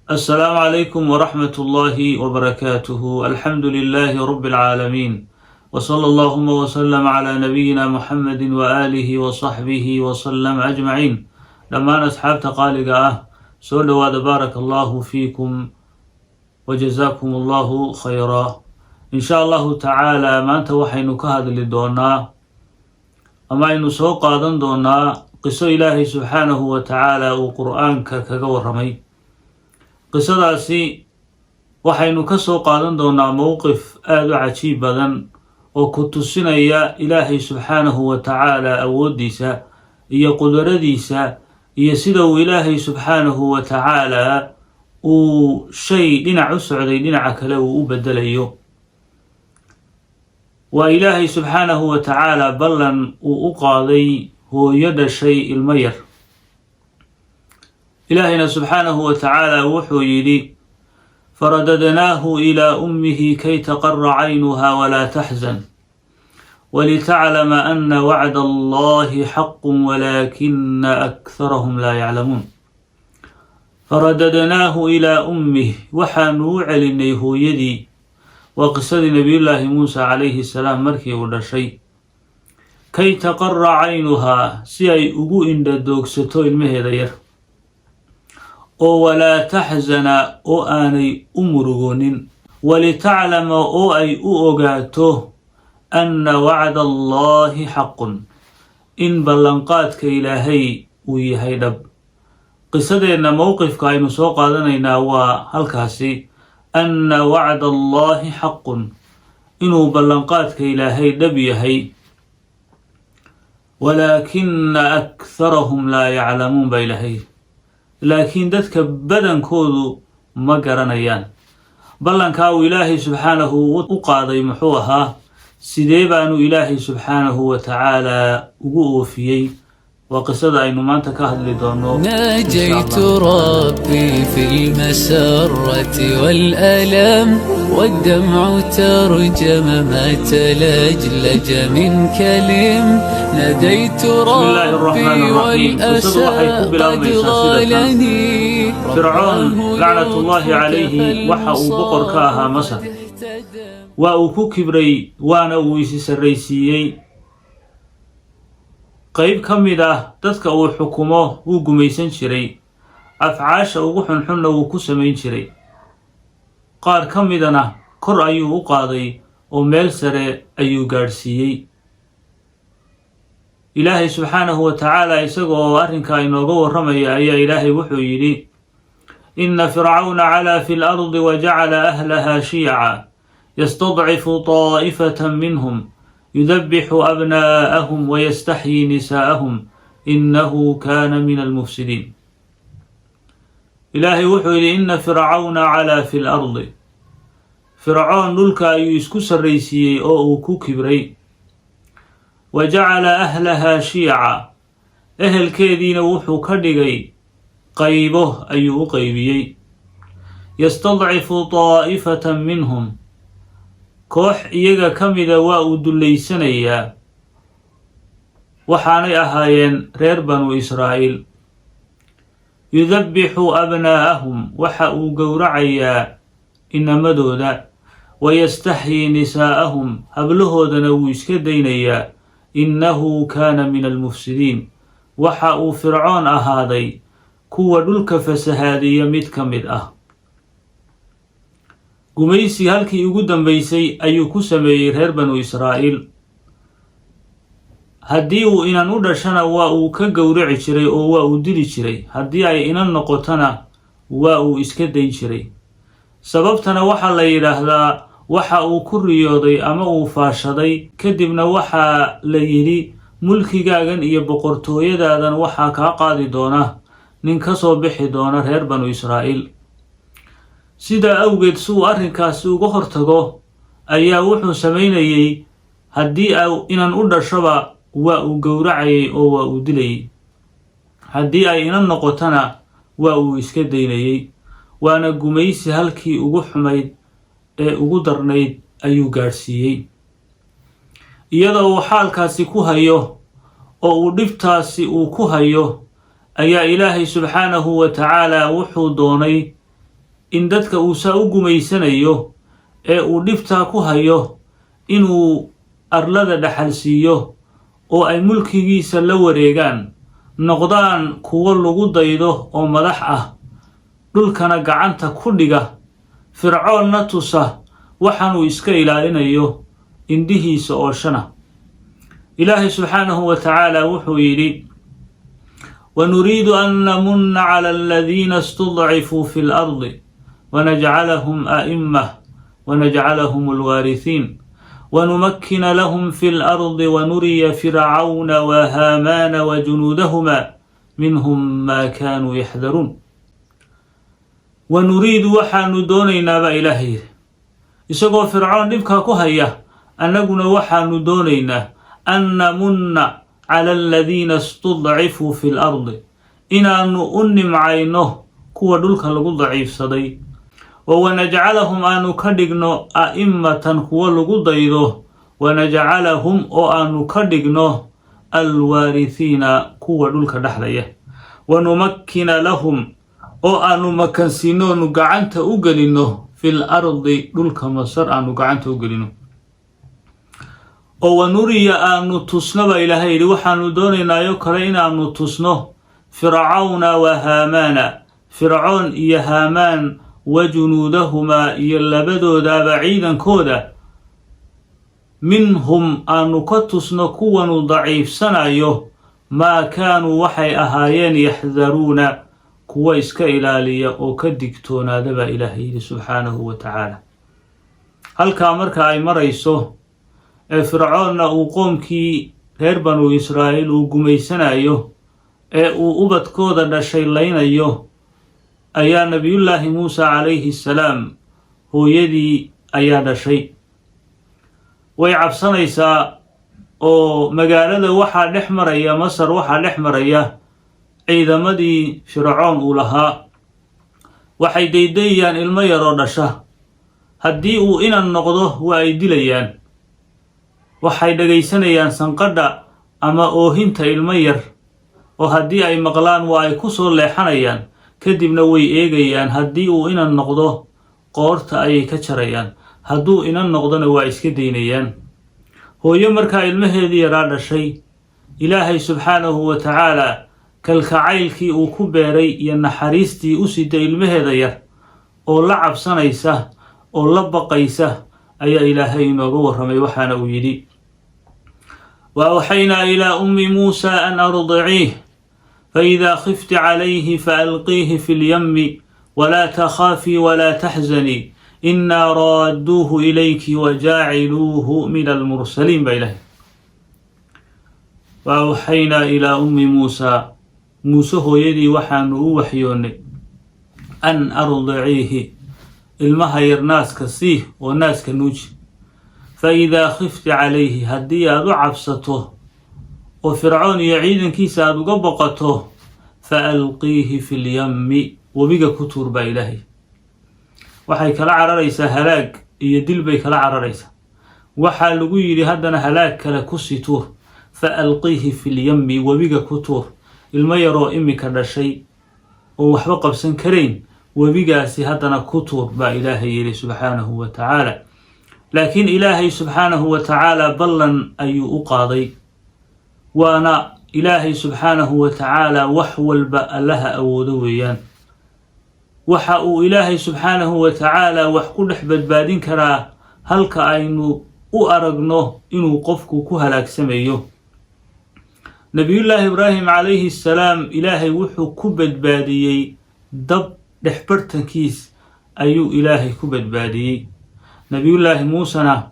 السلام عليكم ورحمة الله وبركاته. الحمد لله رب العالمين، وصلى اللهم وسلم على نبينا محمد وآله وصحبه وسلم أجمعين. Dhammaan asxaabta qaaliga ah, soo dhowaada. بارك الله فيكم وجزاكم الله خيرا. In sha Allahu tacaala, maanta waxaynu ka hadli doonaa ama aynu soo qaadan doonaa qiso Ilaahay subxaanahu wa tacaala uu Qur-aanka kaga warramay. Qisadaasi waxaynu ka soo qaadan doonaa mowqif aada u cajiib badan oo ku tusinaya Ilaahay subxaanahu wa tacaala awooddiisa iyo qudradiisa iyo sida uu Ilaahay subxaanahu wa tacaala uu shay dhinac u socday dhinaca kale uu u bedelayo. Waa Ilaahay subxaanahu wa tacaala ballan uu u qaaday hooyo dhashay ilmo yar. Ilaahayna subxaanahu wa tacaala wuxuu yidhi: فرددناه إلى أمه كي تقر عينها ولا تحزن ولتعلم أن وعد الله حق ولكن أكثرهم لا يعلمون. فرددناه إلى أمه, waxaanu u celinay hooyadii. Waa qisadii Nabiyullaahi Muusa calayhi salaam markii uu dhashay. كي تقر عينها, si ay ugu indhadoogsato ilmaheeda yar, oo ولا تحزن, oo aanay u murugoonin, ولتعلم, oo ay u ogaato, أن وعد الله حق, in ballanqaadka Ilaahay uu yahay dhab. Qisadeenna mowqifka aynu soo qaadanaynaa waa halkaasi: أن وعد الله حق, inuu ballanqaadka Ilaahay dhab yahay. ولكن أكثرهم لا يعلمون baa Ilaahay, laakiin dadka badankoodu ma garanayaan. Ballankaa uu Ilaahay subxaanahu u qaaday muxuu ahaa? Sidee baanu Ilaahay subxaanahu wa tacaala ugu oofiyey? Waa qisada aynu maanta ka hadli doono. ناجيت ربي في المسرة والألم، والدمع ترجم ما تلجلج من كلم. ناديت بسم الله الرحمن ربي الرحيم. Qisadu waxay ku والأسى قد bilaabmaysaa sida tan. غالني. Fircoon lacnatullaahi calayhi waxa uu boqor ka ahaa Masar. Waa uu ku kibray, waana uu isi sarraysiiyey. Qayb ka mid ah dadka uu xukumo wuu gumaysan jiray, afcaasha ugu xunxunna wuu ku samayn jiray. Qaar ka midana kor ayuu u qaaday oo meel sare ayuu gaadhsiiyey. Ilaahay subxaanahu wa tacaala isaga oo arrinkaa inooga warramaya ayaa Ilaahay wuxuu yidhi: إن فرعون علا في الأرض وجعل أهلها شيعا يستضعف طائفة منهم يذبح أبناءهم ويستحيي نساءهم إنه كان من المفسدين. Ilaahay wuxuu yidhi: إن فرعون علا في الأرض, Fircoon dhulka ayuu isku sarraysiiyey oo uu ku kibray. وجعل أهلها شيعا, ehelkeediina wuxuu ka dhigay qaybo ayuu u qaybiyey. يستضعف طائفة منهم, koox iyaga ka mida waa uu dullaysanayaa. Waxaanay ahaayeen reer Banu Israa'iil. يذبح أبناءهم, waxa uu gowracayaa inamadooda. ويستحيي نساءهم, hablahoodana wuu iska daynayaa. إنه كان من المفسدين, waxa uu Fircoon ahaaday kuwa dhulka fasahaadiya mid ka mid ah. Gumaysi halkii ugu dambeysay ayuu ku sameeyey reer Banu Israa'iil. Haddii uu inan u dhashana, waa uu ka gowraci jiray oo waa uu dili jiray. Haddii ay inan noqotona, waa uu iska dayn jiray. Sababtana waxaa la yidhaahdaa waxa uu ku riyooday ama uu faashaday, kadibna waxaa la yidhi: mulkigaagan iyo boqortooyadaadan waxaa kaa qaadi doona nin ka soo bixi doona reer Banu Israa'iil. Sidaa awgeed, si uu arrinkaasi uga hortago ayaa wuxuu samaynayey: haddii au inan u dhashoba, waa uu gowracayay oo waa uu dilayay. Haddii ay inan noqotona, waa uu iska daynayey. Waana gumaysi halkii ugu xumayd ee ugu darnayd ayuu gaadhsiiyey. Iyadoo uu xaalkaasi ku hayo oo uu dhibtaasi uu ku hayo ayaa Ilaahay subxaanahu wa tacaala wuxuu doonay In dadka uu saa u gumaysanayo ee uu dhibtaa ku hayo, inuu arlada dhaxal siiyo oo ay mulkigiisa la wareegaan, noqdaan kuwo lagu daydo oo madax ah, dhulkana gacanta ku dhiga, Fircoonna tusa waxaanuu iska ilaalinayo indhihiisa oo shana. Ilaahay subxaanahu wa tacaala wuxuu yidhi: "ونريد أن نمن على الذين استضعفوا في الأرض ونجعلهم أئمة ونجعلهم الوارثين ونمكن لهم في الأرض ونري فرعون وهامان وجنودهما منهم ما كانوا يحذرون". ونريد, waxaanu doonaynaa baa Ilaahay yidhi, isagoo Fircoon dhibkaa ku haya, annaguna waxaanu doonaynaa أن نمن على الذين استضعفوا في الأرض, inaannu u nimcayno kuwa dhulka lagu daciifsaday, oo ونجعلهم, aanu ka dhigno, أئمة, kuwo lagu daydo, ونجعلهم, oo aanu ka dhigno, الوارثين, kuwa dhulka dhexlaya, ونمكن لهم, oo aanu makansiino onu gacanta u gelino, في الأرض, dhulka Masar aanu gacanta u gelino, oo ونري, aanu tusno baa Ilaahay yidhi. Waxaanu doonaynaayo kale inaanu tusno فرعون وهامان, Fircoon iyo Haamaan, وجنودهما, iyo labadoodaaba ciidankooda, منهم, aanu ka tusno kuwanu daciifsanayo, ما كانوا, waxay ahaayeen, يحذرون, kuwa iska ilaaliya oo ka digtoonaada baa Ilaahay yidhi subxaanahu wa tacaala. Halkaa marka ay marayso ee Fircoonna uu qoomkii reer Banu Israa'iil uu gumaysanayo ee uu ubadkooda dhashay laynayo, ayaa Nebiyullaahi Muuse calayhi salaam hooyadii ayaa dhashay. Way cabsanaysaa, oo magaalada waxaa dhex maraya, Masar waxaa dhex maraya ciidamadii Fircoon uu lahaa. Waxay daydayayaan ilmo yaroo dhasha. Haddii uu inan noqdo, waa ay dilayaan. Waxay dhegaysanayaan sanqadha ama oohinta ilmo yar, oo haddii ay maqlaan waa ay ku soo leexanayaan, kadibna way eegayaan. Haddii uu inan noqdo, qoorta ayay ka jarayaan. Hadduu inan noqdona, waa iska daynayaan. Hooyo markaa ilmaheedii yaraa dhashay, Ilaahay subxaanahu wa tacaala kalkacaylkii uu ku beeray iyo naxariistii u siday ilmaheeda yar oo la cabsanaysa oo la baqaysa ayaa Ilaahay inooga warramay. Waxaana uu yidhi: "وأوحينا إلى أم موسى أن أرضعيه فإذا خفت عليه فألقيه في اليم ولا تخافي ولا تحزني إنا رادوه إليك وجاعلوه من المرسلين" baa Ilahay. وأوحينا إلى أم موسى, Muuse hooyadii waxaanu u waxyoonnay, أن أرضعيه, ilmaha yar naaska sii oo naaska nuuji, فإذا خفت عليه, haddii aad u cabsato oo Fircoon iyo ciidankiisa aada uga boqoto, فألقيه في اليم, webiga ku tuur baa Ilaahay. Waxay kala cararaysaa halaag iyo dil bay kala cararaysaa. Waxaa lagu yidhi haddana halaag kale kusii tuur. فألقيه في اليم, webiga ku tuur. Ilmo yaroo imika dhashay oo waxba qabsan karayn webigaasi haddana ku tuur baa Ilaahay yidhi subxaanahu wa tacaala. Laakiin Ilaahay subxaanahu wa tacaala ballan ayuu u qaaday, waana Ilaahay subxaanahu wa tacaala wax walba Allaha awoodo weeyaan. Waxa uu Ilaahay subxaanahu wa tacaala wax ku dhex badbaadin karaa halka aynu u aragno inuu qofku ku halaagsamayo. Nebiyullaahi Ibraahim calayhi salaam Ilaahay wuxuu ku badbaadiyey dab dhexbartankiis ayuu Ilaahay ku badbaadiyey. Nebiyullaahi Muusena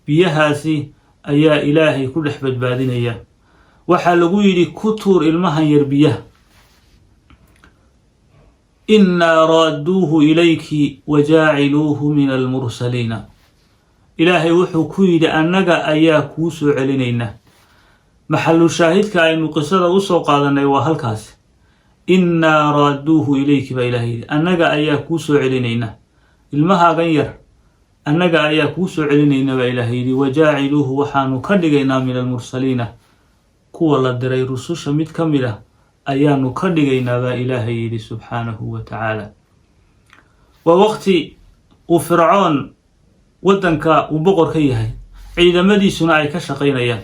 biyahaasi ayaa Ilaahay ku dhex badbaadinaya. Waxaa lagu yidhi: ku tuur ilmahan yar biyaha. "إنا رادوه إليك وجاعلوه من المرسلين". Ilaahay wuxuu ku yidhi: annaga ayaa kuu soo celinaynaa. Maxalu shaahidka aynu qisada usoo qaadanay waa halkaas. "إنا رادوه إليك" baa Ilahay yidhi. Annaga ayaa kuu soo celinaynaa ilmahaagan yar, annaga ayaa kuu soo celinayna baa Ilahay yidhi. وجاعلوه, waxaanu ka dhigaynaa, من المرسلين, kuwa la diray, rususha mid ka mid ah ayaanu ka dhigaynaa baa Ilaahay yidhi subxaanahu wa tacaala. Waa waqti uu Fircoon waddanka uu boqor ka yahay, ciidamadiisuna ay ka shaqaynayaan.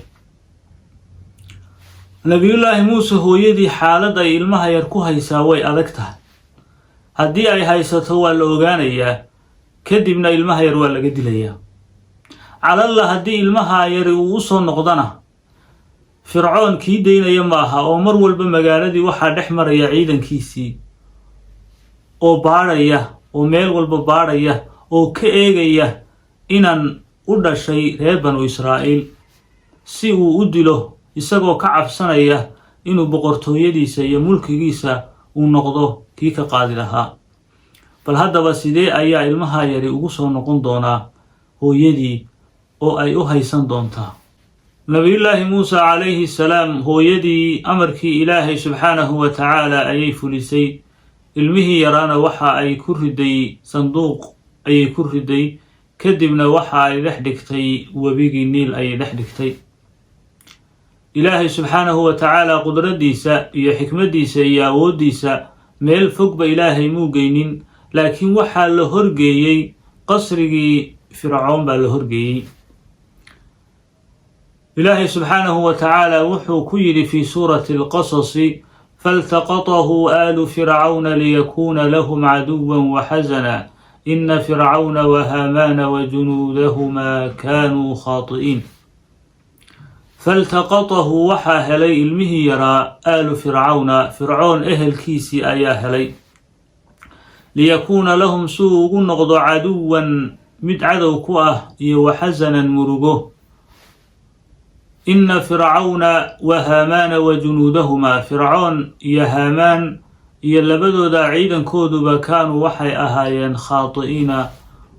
Nabiyullaahi Muuse hooyadii xaalad ay ilmaha yar ku haysaa way adag tahay. Haddii ay haysato, waa la ogaanayaa, kadibna ilmaha yar waa laga dilayaa. Calalla haddii ilmaha yari uu u soo noqdana, Fircoon kii daynaya ma aha, oo mar walba magaaladii waxaa dhex maraya ciidankiisii oo baadhaya, oo meel walba baadhaya, oo ka eegaya inan u dhashay reer Banu Israa'iil si uu u dilo, isagoo ka cabsanaya inuu boqortooyadiisa iyo mulkigiisa uu noqdo kii ka qaadi lahaa. Bal haddaba, sidee ayaa ilmaha yari ugu soo noqon doonaa hooyadii oo ay u haysan doontaa? Nabiyullaahi Muuse calayhi salaam hooyadii amarkii Ilaahay subxaanahu wa tacaala ayay fulisay. Ilmihii yaraana waxa ay ku riday sanduuq ayay ku riday, kadibna waxa ay dhex dhigtay webigii Niil ayay dhex dhigtay. Ilaahay subxaanahu wa tacaala qudraddiisa iyo xikmaddiisa iyo awooddiisa meel fogba Ilaahay muu geynin, laakiin waxaa la horgeeyey qasrigii Fircoon baa la horgeeyey. Ilaahay subxaanahu wa tacaala wuxuu ku yidhi fi suurati Alqasasi: فالتقطه آل فرعون ليكون لهم عدوا وحزنا إن فرعون وهامان وجنودهما كانوا خاطئين. فالتقطه, waxaa helay ilmihii yaraa, آل فرعون, Fircoon ehelkiisii ayaa helay, ليكون لهم, si uu ugu noqdo, عدوا, mid cadow ku ah, iyo وحزنا, murugo. إن فرعون وهامان وجنودهما, Fircoon iyo Haamaan iyo labadooda ciidankooduba, كانوا, waxay ahaayeen, خاطئين,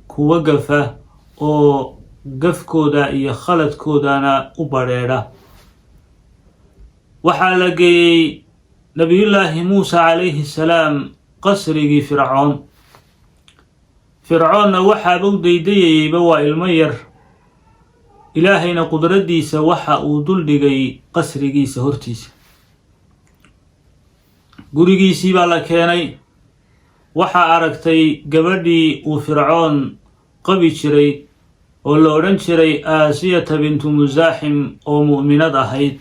kuwa gafa oo gafkooda iyo khaladkoodana u badrheedha. Waxaa la geeyey Nabiyullaahi Muuse calayhi salaam qasrigii Fircoon. Fircoonna waxaaba u daydayayeyba waa ilmo yar. Ilaahayna qudraddiisa waxa uu duldhigay qasrigiisa hortiisa. Gurigiisii baa la keenay. Waxaa aragtay gabadhii uu Fircoon qabi jiray oo la odhan jiray Aasiyata bintu Musaaxim, oo mu'minad ahayd.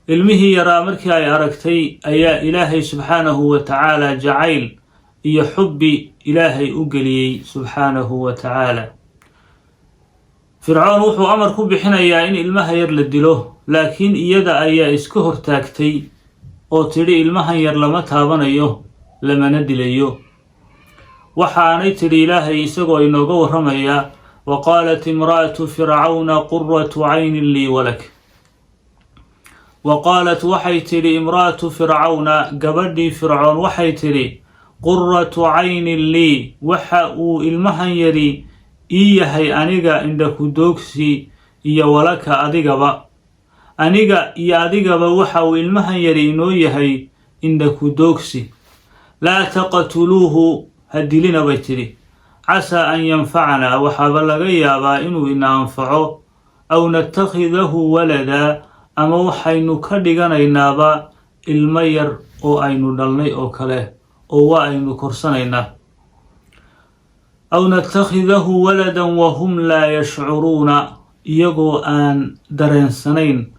Ilmihii yaraa markii ay aragtay ayaa Ilaahay subxaanahu wa tacaala jacayl iyo xubbi Ilaahay u geliyey subxaanahu wa tacaala. Fircoon wuxuu amar ku bixinayaa in ilmaha yar la dilo, laakiin iyada ayaa iska hortaagtay oo tidhi: "Ilmahan yar lama taabanayo, lamana dilayo." Waxaanay tidhi, Ilaahay isagoo inooga warramaya: وقالت امرأة فرعون قرة عين لي ولك. وقالت, waxay tidhi, امرأة فرعون, gabadhii Fircoon waxay tidhi: قرة عين لي, waxa uu ilmahan yari ii yahay aniga indhaku doogsi, iyo ولك, adigaba, aniga iyo adigaba waxa uu ilmahan yari inoo yahay indhaku doogsi. لا تقتلوه, ha dilina, bay tidhi. عسى أن ينفعنا, waxaaba laga yaabaa inuu ina anfaco, أو نتخذه ولدا, ama waxaynu ka dhiganaynaaba ilmo yar oo aynu dhalnay oo kale, oo waa aynu korsanaynaa. أو نتخذه ولدا وهم لا يشعرون, iyagoo aan dareensanayn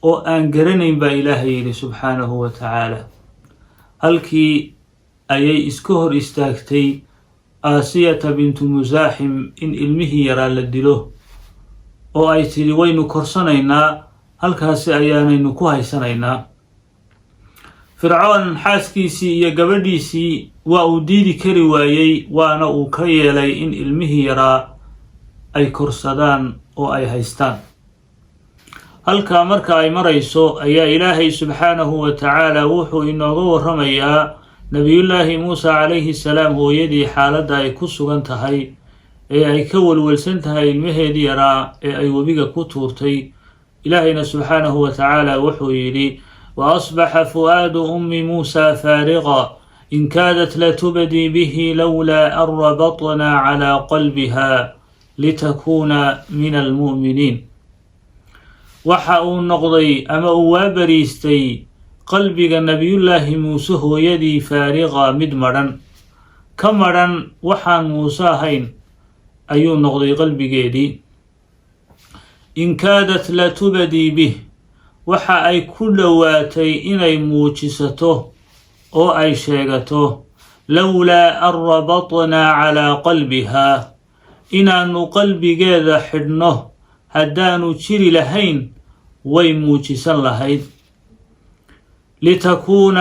oo aan garanayn, baa Ilaahay yidhi subxaanahu wa tacaala. Halkii ayay iska hor istaagtay Aasiyata bintu Musaaxim in ilmihii yaraa la dilo, oo ay tidhi: "Waynu korsanaynaa, halkaasi ayaanaynu ku haysanaynaa." Fircoon xaaskiisii iyo gabadhiisii waa uu diidi kari waayey, waana uu ka yeelay in ilmihii yaraa ay korsadaan oo ay haystaan. Halkaa marka ay marayso ayaa Ilaahay subxaanahu wa tacaala wuxuu inooga warramayaa Nebiyullaahi Muuse calayhi salaam hooyadii xaaladda ay ku sugan tahay ee ay ka welwelsan tahay ilmaheedii yaraa ee ay webiga ku tuurtay. Ilaahayna subxaanahu wa tacaala wuxuu yidhi: وأصبح فؤاد أم موسى فارغا إن كادت لتبدي به لولا أن ربطنا على قلبها لتكون من المؤمنين. Waxa uu noqday ama uu waabariistay qalbiga Nebiyullaahi Muuse hooyadii فارغا, mid madhan. Ka madhan waxaan Muuse ahayn ayuu noqday qalbigeedii. In كادت لتبدي به, waxa ay ku dhowaatay inay muujisato oo ay sheegato, لولا أن ربطنا على قلبها, inaannu qalbigeeda xidhno haddaanu jiri lahayn, way muujisan lahayd. لتكون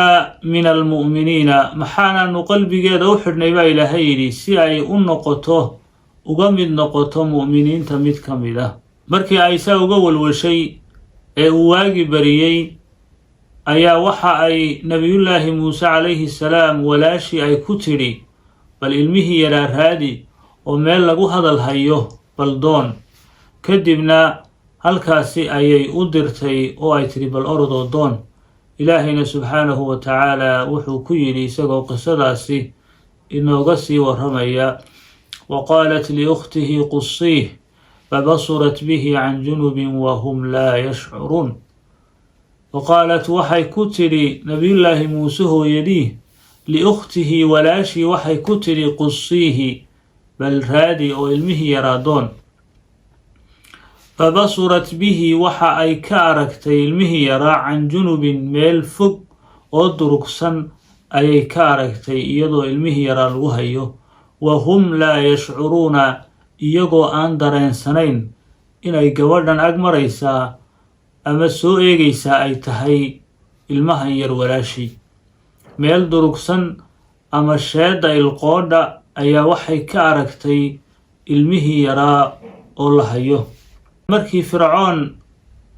من المؤمنين, maxaanaanu qalbigeeda u xidhnay, baa Ilaahay yidhi, si ay u noqoto, uga mid noqoto mu'miniinta mid ka mid ah. Markii ay saa uga walwashay ee uu waagi bariyey, ayaa waxa ay Nebiyullaahi Muuse calayhi salaam walaashii ay ku tidhi, "Bal ilmihii yaraa raadi oo meel lagu hadal hayo bal doon." Kadibna halkaasi ayay u dirtay oo ay tidhi, "Bal orodoo doon." Ilaahayna subxaanahu wa tacaala wuxuu ku yidhi, isagoo qisadaasi inooga sii warramaya: وقالت لأخته قصيه فبصرت به عن جنب وهم لا يشعرون. وقالت, waxay ku tidhi Nabiyullaahi Muuse hooyadii, لأخته, walaashii waxay ku tidhi, قصيه, bal raadi oo ilmihii yaraa doon. فبصرت به, waxa ay ka aragtay ilmihii yaraa, عن جنب, meel fog oo durugsan ayay ka aragtay, iyadoo ilmihii yaraa lagu hayo. وهم لا يشعرون, iyagoo aan dareensanayn inay gabadhan ag maraysaa ama soo eegaysaa ay tahay ilmahan yar walaashii. Meel durugsan ama sheedda ilqoodha ayaa waxay ka aragtay ilmihii yaraa oo la hayo. Markii Fircoon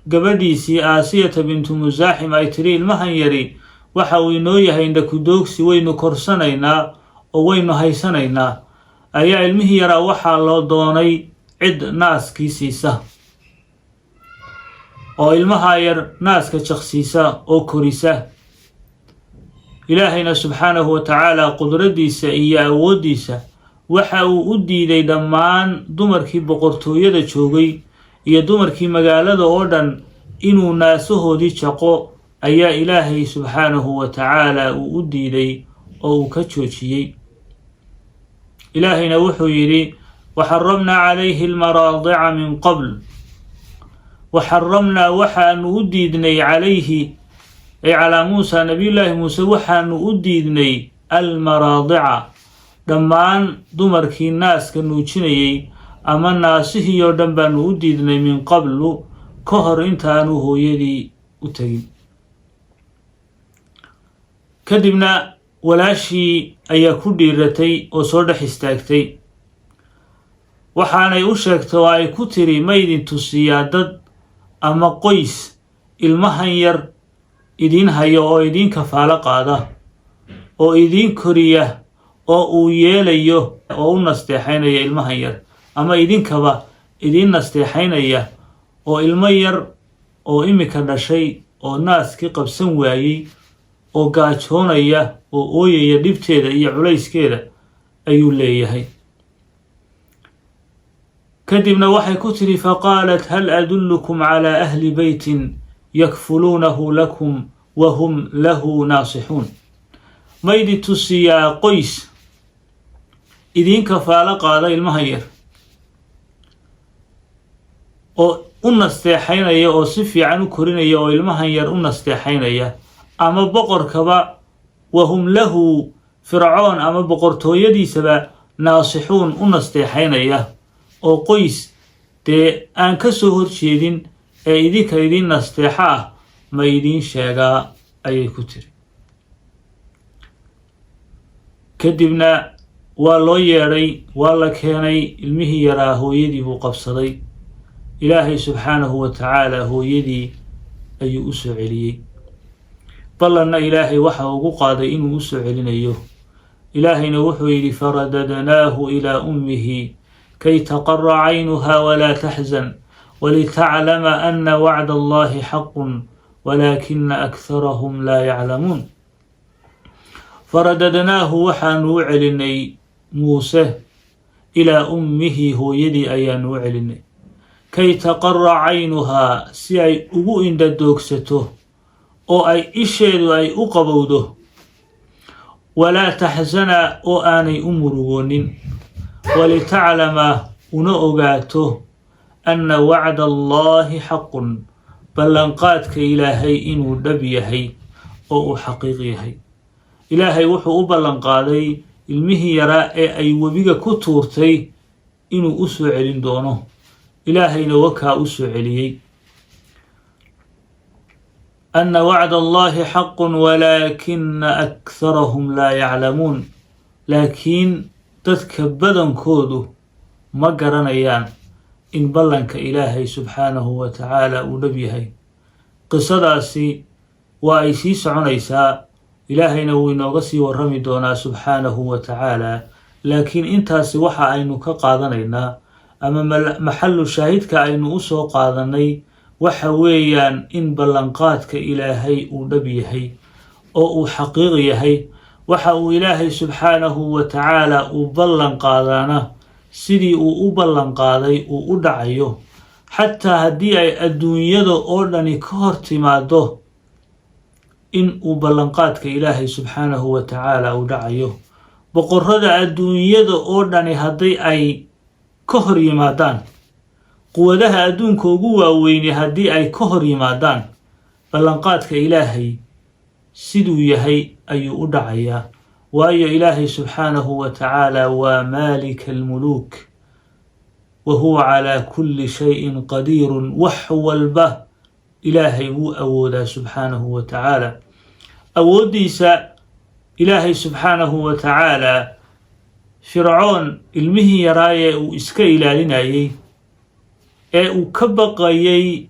gabadhiisii Aasiyata bintu Musaaxim ay tidhi, "Ilmahan yari waxa uu inoo yahay indhakudoogsi, waynu korsanaynaa oo waynu haysanaynaa," ayaa ilmihii yaraa waxaa loo doonay cid naaskii siisa oo ilmaha yar naaska jaqsiisa oo korisa. Ilaahayna subxaanahu wa tacaala qudraddiisa iyo awooddiisa waxa uu u diiday dhammaan dumarkii boqortooyada joogay iyo dumarkii magaalada oo dhan inuu naasahoodii jaqo ayaa Ilaahay subxaanahu wa tacaala uu u diiday oo uu ka joojiyey. Ilaahayna wuxuu yidhi: وحرمنا عليه المراضع من قبل. وحرمنا, waxaanu u diidnay, عليه ay على موسى, Nabiyullaahi Muuse waxaanu u diidnay, المراضع, dhammaan dumarkii naaska nuujinayay ama naasihii oo dhan baanu u diidnay, من قبل, ka hor intaanu hooyadii u tegin. Kadibna walaashii ayaa ku dhiiratay oo soo dhex istaagtay. Waxaanay u sheegtay oo ay ku tiri, "Ma idin tusiyaa dad ama qoys ilmahan yar idiin haya oo idiin kafaalo qaada oo idiin koriya oo uu yeelayo oo u nasteexaynaya ilmahan yar ama idinkaba idiin nasteexaynaya, oo ilmo yar oo imika dhashay oo naaskii qabsan waayey oo gaajoonaya oo ooyaya dhibteeda iyo culayskeeda ayuu leeyahay?" Kadibna waxay ku tidhi: فقالت هل أدلكم على أهل بيت يكفلونه لكم وهم له ناصحون. Ma idin tusiyaa qoys idiin kafaalo qaada ilmahan yar oo u nasteexaynaya oo si fiican u korinaya oo ilmahan yar u nasteexaynaya, ama boqorkaba, وهم له, Fircoon ama boqortooyadiisaba, ناصحون, u nasteexaynaya, oo qoys dee aan ka soo horjeedin ee idinka idiin nasteexo ah ma idiin sheegaa?" ayay ku tiri. Kadibna waa loo yeedhay, waa la keenay ilmihii yaraa. Hooyadii buu qabsaday. Ilaahay subxaanahu wa tacaala hooyadii ayuu u soo celiyey. Ballanna Ilaahay waxa ugu qaaday inuu u soo celinayo. Ilaahayna wuxuu yidhi: فرددناه إلى أمه كي تقر عينها ولا تحزن ولتعلم أن وعد الله حق ولكن أكثرهم لا يعلمون. فرددناه, waxaanu u celinay Muuse, إلى أمه, hooyadii ayaanu u celinay, كي تقر عينها, si ay ugu indhadoogsato oo ay isheedu ay u qabowdo. Walaa taxsana, oo aanay u murugoonin. Walitaclama, una ogaato, anna wacda Allaahi xaqun, ballanqaadka Ilaahay inuu dhab yahay oo uu xaqiiq yahay. Ilaahay wuxuu u ballanqaaday ilmihii yaraa ee ay webiga ku tuurtay inuu u soo celin doono. Ilaahayna wakaa u soo celiyey. Anna wacda Allaahi xaqun walaakina aktharahum laa yaclamuun. Laakiin dadka badankoodu ma garanayaan in ballanka Ilaahay subxaanahu wa tacaala uu dhab yahay. Qisadaasi waa ay sii soconaysaa, Ilaahayna wuu inooga sii warrami doonaa subxaanahu wa tacaala. Laakiin intaasi waxa aynu ka qaadanaynaa ama maxallu shaahidka aynu u soo qaadanay waxa weeyaan in ballanqaadka Ilaahay uu dhab yahay oo uu xaqiiq yahay. Waxa uu Ilaahay subxaanahu wa tacaala uu ballan qaadaana sidii uu u ballan qaaday uu u dhacayo, xataa haddii ay adduunyada oo dhani ka hor timaado, in uu ballanqaadka Ilaahay subxaanahu wa tacaala uu dhacayo. Boqorrada adduunyada oo dhani hadday ay ka hor yimaadaan, quwadaha adduunka ugu waaweyne haddii ay ka hor yimaadaan, ballanqaadka Ilaahay siduu yahay ayuu u dhacayaa. Waayo, Ilaahay subxaanahu wa tacaala waa maalika almuluuk wa huwa calaa kulli shayin qadiirun. Wax walba Ilaahay wuu awoodaa subxaanahu wa tacaala. Awooddiisa Ilaahay subxaanahu wa tacaala Fircoon ilmihii yaraayee uu iska ilaalinayey ee uu ka baqayay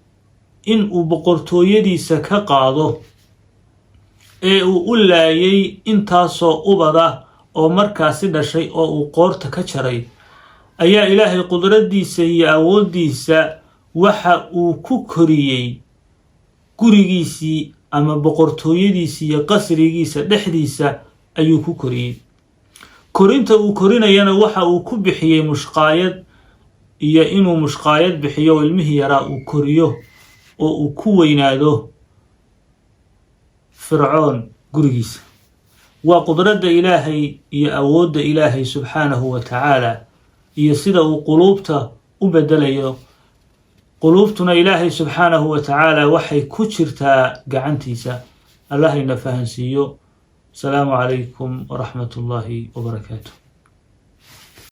in uu boqortooyadiisa ka qaado ee uu u laayay intaasoo ubada oo markaasi dhashay oo uu qoorta ka jaray, ayaa Ilaahay qudraddiisa iyo awooddiisa waxa uu ku koriyey gurigiisii ama boqortooyadiisii iyo qasrigiisa dhexdiisa ayuu ku koriyey. Korinta uu korinayana waxa uu ku bixiyey mushqaayad iyo inuu mushqaayad bixiyo oo ilmihii yaraa uu koriyo oo uu ku weynaado Fircoon gurigiisa. Waa qudradda Ilaahay iyo awoodda Ilaahay subxaanahu wa tacaala iyo sida uu quluubta u beddelayo. Quluubtuna Ilaahay subxaanahu wa tacaala waxay ku jirtaa gacantiisa. Allahayna fahansiiyo. Asalaamu calaykum waraxmat ullaahi wabarakaatu.